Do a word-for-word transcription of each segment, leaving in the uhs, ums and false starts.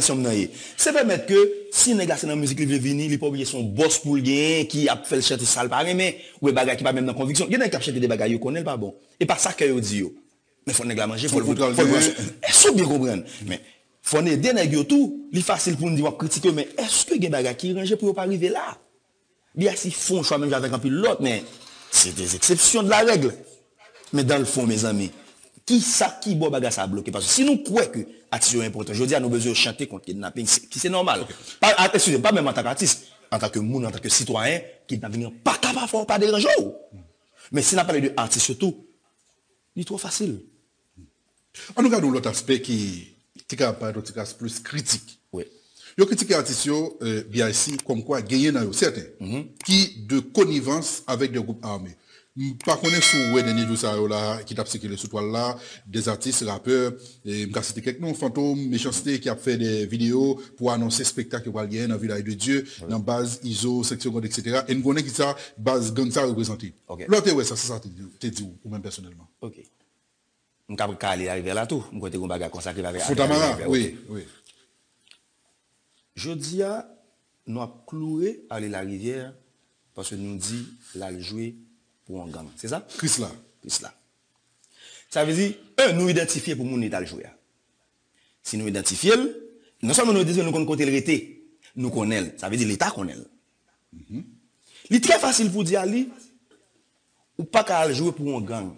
Kesyon m nan ye. Se pèmèt ke si nèg la se nan mizik li vle vini, li pa oblije se yon bòs pou l genyen ki ap fè l chante sa l pa renmen, oubyen bagay ki pa menm nan konviksyon. Gen nèg k ap chante de bagay yo konnen l pa bon. E pa sa kè yo di yo. Men fò nèg la manje, fò l, fò l pran swen. Èske w byen konprann? Men fò n ede nèg yo tou. Li fasil pou n di w ap kritike yo, men èske gen bagay ki ranje pou yo pa rive la? B I C fè yon chwa menm jan avèk anpil lòt, men se des exceptions de la règle. Men dans le fond, mezanmi, ki sa ki bò bagay sa a bloke? Paske si nou kwè ke atis yo enpòtan, jodi a nou bezwen yo chante kont kidnaping, se- ki se nòmal. Pa, a- eskize m, pa menm antanke atis, antanke moun, antanke sitwayen, kidnaping nan pa ka pa fè w pa deranje w. Men si n ap pale de atis yo tou, li twò fasil. Ann nou gade yon lòt aspè ki te ka parèt yon ti kras plis kritik. Wi. Yo kritike atis yo, eh, B I C, kòmkwa genyen nan yo sèten ki de konivans avèk de gwoup ame. M pa konnen si w wè dènye jou sa yo la ki t ap sikile sou twal la, de atis, rapè, e m ka site kèk non, Fantom, Mechanste ki ap fè de videyo pou anonse espektak yo pral genyen nan Vilaj de Dye, nan baz Izo, Sèk Segond, etsetera. E n konnen kisa baz gang sa reprezante. Ok. Lè w te wè sa, sa sa te di, te di w, ou menm pèsonèlman? Ok. M ka, ka ale Larivyè la tou. M kwè te gen yon bagay konsa ki pa fè Fontamara, wi, wi. Jodi a, nou ap kloure ale Larivyè paske nou di l al jwe pou yon gang. Se sa? Krisla. Krisla. Sa vle di, un, nou idantifye pou moun li t al jwe a. Si nou idantifye l, non sèlman nou idantifye l, nou konn kote l rete. Nou konnen l. Sa vle di Leta konnen l. Li trè fasil pou di a li, ou pa ka al jwe pou yon gang.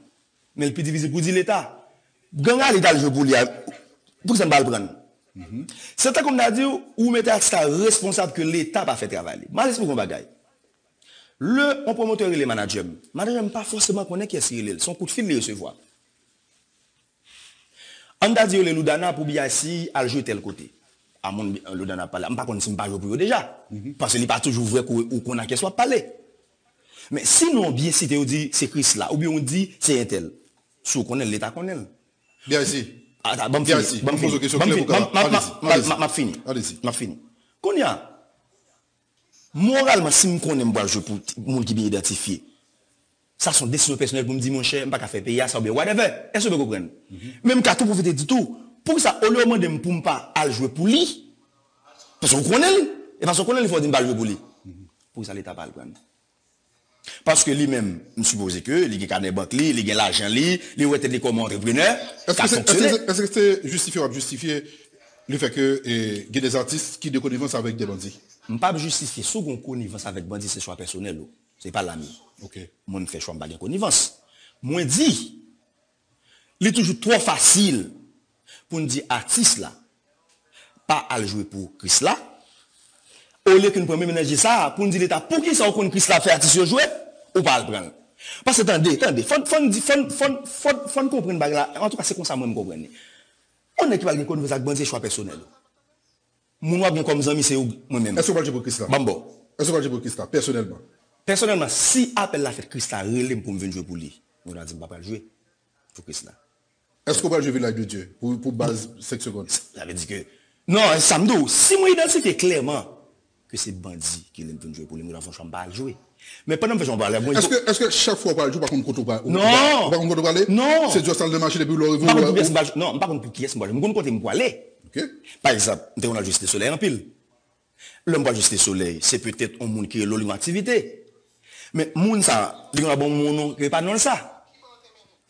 Men l pi difisil pou di Leta. Gang a li t al jwe pou li a, poukisa n pa al pran l? Se tankou m ta di w, ou mete atis la responsab ke Leta pa fè travay li. M al esplike yon bagay. Lè yon pwomotè rele manadjè m, manadjè m pa fòseman konnen kiyès ki rele l. Se yon kout fil li resevwa. Ann ta di yo rele Loudana pou B I C al jwe tèl kote. A moun Loudana ap pale a, m pa konn si m pa jwe pou yo deja. Paske li pa toujou vrè ke ou konn a kiyès w ap pale. Men si non w byen site, yo di se Krisla, oubyen yo di se entèl. Si w konnen l, Leta konnen l. B I C. Ata, ban m fini. B I C, ban m poze w kesyon klè pou w kapab. Alezi, alezi. M ap fini. M ap fini. Kounye a, moralman, si m konnen m pral jwe pou moun ki byen idantifye, sa se yon desizyon pèsonèl pou m di, monchè, m pa ka fè peyi a sa oubyen whatever. Èske w byen konprann? Men m ka tou pwofite di tou, poukisa olye w mande m pou m pa al jwe pou li, paske w konnen l, e paske w konnen l, fò w di m pa al jwe pou li. Poukisa Leta pa al pran l? Paske li menm, m sipoze ke li gen kanè bank li, li gen lajan li, li wè tèt li kòm yon antreprenè, k ap fonksyone. Èske se jistifye w ap jistifye lefètke gen de atis ki de konivans avèk de bandi? M p ap jistifye. Si w gen yon konivans avèk bandi, se chwa pèsonèl ou. Se pa lami. Ok. Mwen, m fè chwa, m pa gen konivans. Mwen di, li toujou twò fasil pou n di atis la pa al jwe pou Krisla, olye ke n pran menm enèji sa a pou n di Leta, poukisa w konn Krisla ap fè atis yo jwe, ou pa al pran l? Paske tande, tande, fò n, fò n di, fò n, fò n, fò n, fò n konprann bagay la. Antouka, se konsa mwen m konprann li. Yon nèg ki pral gen konivans ak bandi, se chwa pèsonèl ou. Moun w ap gen kòm zanmi, se ou, mwen menm. Èske w pral jwe pou Krisla? Ban m ba w. Èske w pral jwe pou Krisla, pèsonèlman? Pèsonèlman, si apèl la fèt, Krisla rele m pou m vin jwe pou li, mwen ta di m pa pral jwe pou Krisla. Èske w pral jwe Vilaj de Dye pou, pou baz Sèk Segond? Sa vle di ke, non, sa m di w, si mwen idantifye klèman ke se bandi ki rele m pou m jwe pou li, mwen ta fè yon chwa, m pa al jwe. Men pandan m fè chwa, m pa al jwe. Èske, èske chak fwa w pral jwe, w pa konn kote w pral, ou pa konn kote w prale? Non. Se just al nan machin epi lè w rive, ou wè. Non, m pa konn pou kiyès m pral jwe. Non, m pa konn pou kiyès m pral jwe. M konn kote m prale. Ok. Pa egzanp, m te konn al jwe Site Solèy anpil. Lè m pral jwe Site Solèy, se petèt yon moun ki rele w li gen aktivite. Men moun sa, li gen dwa ban m yon non ki pa non l sa.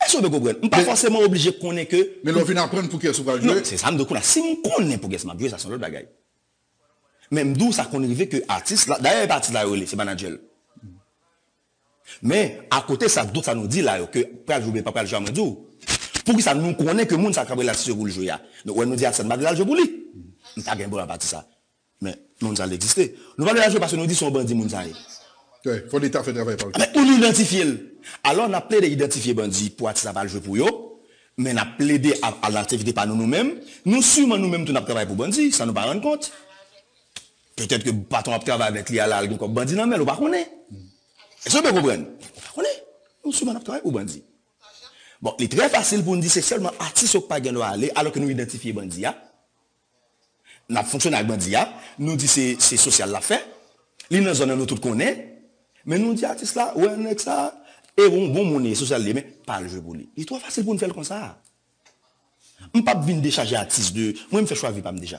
Èske w byen konprann? M pa fòseman oblije konnen ke. Men lè w vin aprann pou kiyès ou pral jwe. Non, se sa m di w kounye a. Si m konnen pou kiyès m ap jwe, sa se yon lòt bagay. Men m di w sa konn rive ke atis la, dayè e pa atis la yo rele, se manadjè l. Men, akote sa, tout sa nou di la yo, ke pral jwe oubyen pa pral jwe a, mwen di w, poukisa nou konnen ke moun sa k ap rele atis yo pou l jwe a? Donk, wè, nou di atis la, nou pa vle l al jwe pou li. Nou pa gen dwa pati sa. Men, moun sa l egziste. Nou pa vle l al jwe paske nou di se yon bandi moun sa ye. Wi, fò Leta fè travay pa l. Men, pou nou idantifye l. Alò, n ap plede idantifye bandi pou atis la pa al jwe pou yo. Men n ap plede al nan aktivite pa nou, nou menm. Nou siman nou menm tou n ap travay pou bandi, san nou pa rann kont. Petèt ke patwon w ap travay avèk li a la, l gen kòb bandi nan men l, ou pa konnen. Èske w byen konprann? Ou pa konnen. Nou siman n ap travay pou bandi. Bon, li trè fasil pou n di se sèlman atis yo k pa gen dwa ale, alò ke nou idantifye bandi a. N ap fonksyone ak bandi a, nou di se, se sosyal l ap fè. Li nan zòn nan nou tout konnen. Men nou di atis la, wè nèg sa, e bon, bon moun li ye, sosyal li ye, men pa al jwe pou li. Li twò fasil pou n fè l konsa. M p ap vin dechaje atis de, mwen m fè chwa vi pa m deja.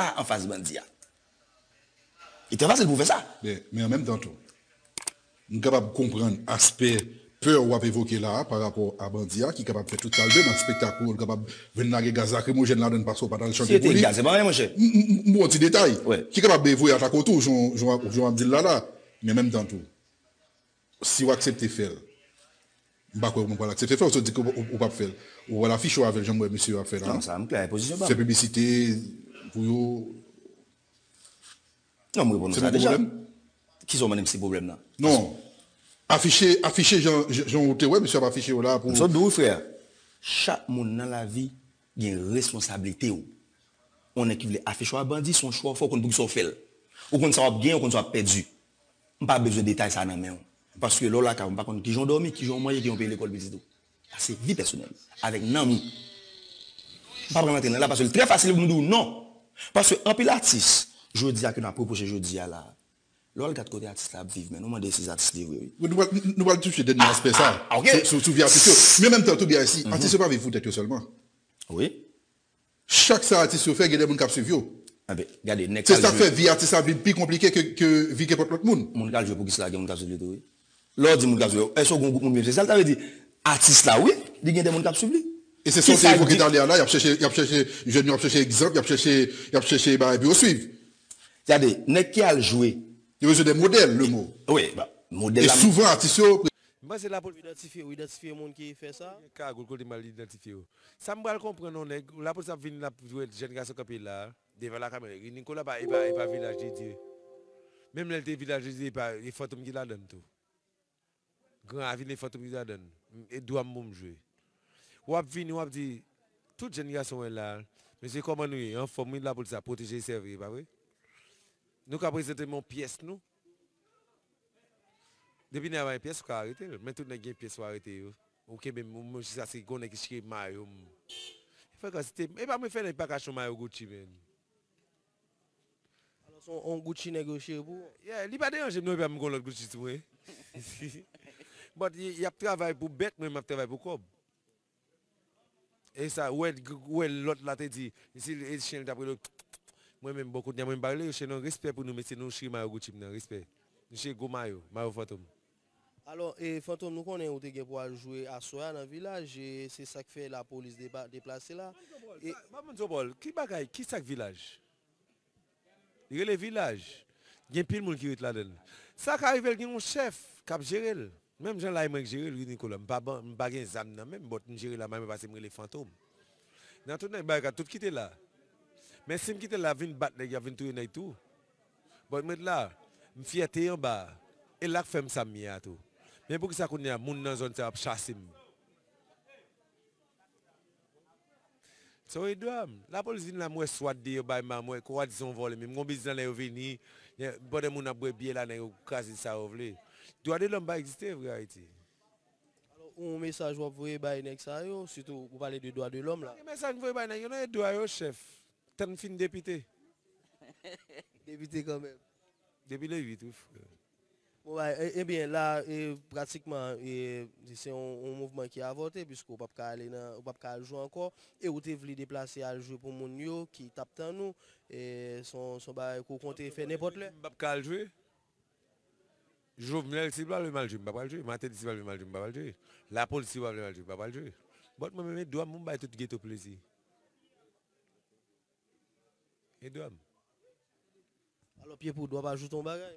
pa anfas bandi a. Li trè fasil pou w fè sa. Men, men an menm tan tou, m kapab konprann aspè pè w ap evoke la a pa rapò a bandi a ki kapab fè tout sa l vle nan spektak ou yo, l kapab vin lage gaz lakrimojèn ladan l paske w pa t al chante pou li. M ba w ti detay ki kapab voye atake w tou, jan w ap di l la la. Men an menm tan tou, si w aksepte fè l, m pa kwè w pral aksepte fè l, w sot di ke w p ap fè l. Ou pral afiche w avè l jan m wè mesye yo ap fè la. Fè piblisite pou yo. Non, m reponn ou sa deja. Kisa w mande m si pwoblèm nan? Non. Afiche, afiche jan, jan ou te wè mesye ap afiche yo la pou. M sot di w wi frè. Chak moun nan lavi gen responsablite w. Yon nèg ki vle afiche w a bandi, se yon chwa w fè, w konn poukisa w fè l. Ou konn sa w ap genyen, ou konn sa w ap pèdi. M pa bezwen detay sa nan men w. Paske lè w lakay ou, m pa konn kijan w dòmi, kijan w manje, kijan w peye lekòl pitit ou. Sa se vi pèsonèl. Avèk nanm ou. M pa pral rantre nan la paske l trè fasil pou m di w non. Paske anpil atis, jodi a ke n ap repwoche jodi a la. Lè w al gad kote atis la ap viv, men nou mande si se atis li vre wi. Nou pral, nou pral touche dènye aspè sa. Sou, sou vi atis yo. Men menm tan tou B I C, atis yo pa viv pou tèt yo sèlman. Wi. Chak sa atis yo fè, gen de moun k ap swiv yo. Enben, gade, nèg Se sa k fè vi atis la vin pi konplike ke, ke vi kenpòt lòt moun. Moun k al jwe pou Kisla, gen moun k ap swiv li tou wi. Lè w di moun k ap swiv yo, èske w gen yon gwoup moun menm se sa l ta vle di? Atis la wi, li gen de moun k ap swiv li. E se sa w te evoke talè a la, y ap chèche, y ap chèche, jèn yo ap chèche egzanp, y ap chèche, y ap chèche bagay pou yo swiv. Gade, nèg ki al jwe. Yo bezwen de modèl, le mo. Wi, ba, modèl la. E souvan atis yo. M panse lapolis Ou idantifye, ou idantifye moun ki fè sa? Gen kagoul kote m al idantifye yo. Sa m pral konprann yon nèg, lapolis ap vin l ap jwenn jèn gason kanpe la, devan lakamera. Nikola pa, e pa, e pa Vilaj de Dye. Menm lè l te Vilaj de Dye, e pa, e Fantom ki ladann tou. Gran Ravin e Fantom ki ladann. E dwa m pou m jwe. W ap vini, w ap di, tout jèn gason wè la, mesye kòman nou ye, anfòm wi, lapolis ap pwoteje e sèvi, e pa vre? Nou ka prezante m yon pyès nou. Depi nèg la pa gen pyès, ou ka arete l. Men tout nèg gen pyès, ou arete yo. Ou kenbe m, ou menm jiskaske gon nèg ki chire mayo m. Frekans, se te, e pa mwen fè nèg pa ka achte yon mayo Gucci, men. Alò, se yon, yon Gucci nèg yo chire pou ou? Yeah, li pa deranje m non, e pa m gon lòt Gucci sou mwen. But y, y ap travay pou bèt, mwen m ap travay pou kòb. E sa, ou wè, ou wè lòt la te di, si e chen li t ap rele, mwen menm, bon, kounye a mwen m pa rele yo chen non, respè pou nou, mesye, nou chire mayo Gucci m nan, respè. Nou chire gwo mayo, mayo Fantom. Alò, e Fantom, nou konnen ou te gen pou al jwe aswè a nan Vilaj, e se sa k fè lapolis depa, deplase la. E Ba moun Zobòl, ki bagay, ki sa k Vilaj? Li rele Vilaj. Gen pil moun ki ret ladan l. Sa ka rive l gen yon chèf k ap jere l. Menm jan la e mwen k jere l, wi, Nikola. M pa ban, m pa gen zam nan men m, but m jere la, mwen pase m rele Fantom. Nan tout nèg barikad, tout kite la. Men si m kite la, vin bat nèg, y ap vin touye nèg tou. But m ret la, m fyète anba a. E la k fè m sa m ye a tou. Men poukisa kounye a, moun nan zòn sa yo ap chase m? Se yon edwa m. Lapolis vin la, m wè swat deyò bay m, m wè kwa di se yon vòlè, men m gon biznis la, lè yo vini, pandan moun ap bwè byè la, nèg yo kraze sa yo vle. Dwa de lòm pa egziste vre Ayiti. Alò, yon mesaj w ap voye bay nèg sa yo, sitou ou pale de dwa de lòm la. Gen mesaj m voye bay nèg yo, nan edwa yo, chèf. Tann fin depite. Depite kanmenm. Depi le uit, wi, frè. Bon, bay, e, ebyen, la, e, pratikman, e, se yon, yon mouvman ki avòte, piske ou p ap ka ale nan, ou p ap ka al jwe ankò, e ou te vle deplase al jwe pou moun yo ki t ap tann ou, e, se yon, se yon bagay ke w konte fè nenpòt lè. M p ap ka al jwe. Jovenel, si l pa vle m al jwe, m p ap al jwe. Martelly, si l pa vle m al jwe, m p ap al jwe. Lapolis, si l pa vle m al jwe, m p ap al jwe. But mwen menm, e dwa m pou m bay tout geto plezi. E dwa m. Alò, Pyepoud, w ap ajoute yon bagay?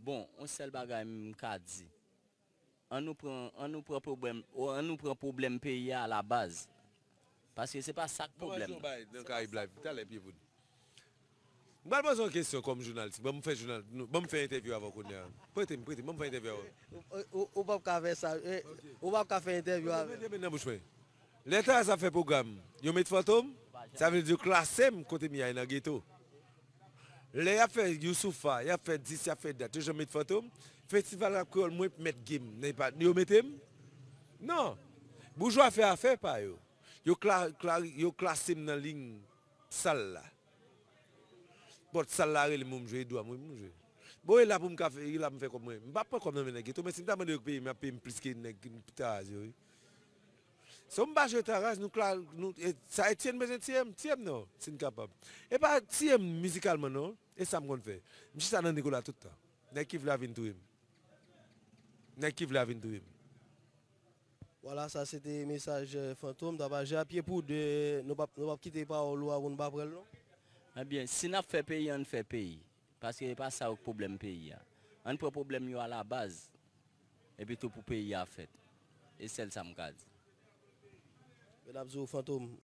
Bon, yon sèl bagay m ka di. An nou pran, an nou pran pwoblèm, o, an nou pran pwoblèm peyi a alabaz. Paske se pa sa k pwoblèm nan. Nan Karayib la, talè Pyepoud. M pral poze yon kesyon kòm jounalis. Ban m fè jounal, nou, ban m fè entèvyou avè w kounye a. Prete m, prete m, ban m fè entèvyou avè w. Ou, ou, ou p ap ka fè sa. Eh, ou p ap ka fè entèvyou avè l. Mete men nan bouch mwen. Lè Taraz ap fè pwogram, yo met Fantom, sa vle di yo klase m kote m ye a nan geto. Lè y ap fè Youssoupha, y ap fè dis, y ap fè dat, yo janm met Fantom. Festival Rap Kreyòl, mwen mèt game, nan pa, yo mete m? Non. Boujwa fè afè pa yo. Yo, kla, kla, yo klase m nan liy sal la. But sal la rele m pou m jwe, e dwa m wi pou m jwe. Bon, e la pou m ka fè, e la pou m fè kòb mwen. M p ap pran kòb nan men nèg geto, men si m ta mande yo peye m, y ap peye m plis ke nèg Taraz yo wi. So m pa jwe Taraz, nou kla, nou, e, sa Etienne bezwen tiye m, tiye m non, si n kapab. E pa tiye m mizikalman non, e sa m konn fè. M chita nan Nikola tout tan. Nèg ki vle a vin touye m. Nèg ki vle a vin touye m. Vwala, sa se te mesaj, eh, Fantom, Tapaje a Pyepoud, eh, nou p ap, nou p ap kite pawòl ou a pou n pa pran l non. Ebyen, si n ap fè peyi, ann fè peyi. Paske e pa sa yo k pwoblèm peyi a. Ann pran pwoblèm yo alabaz. Epi tou pou peyi a fèt. E sèl sa m ka di. Men n ap di w Fantom,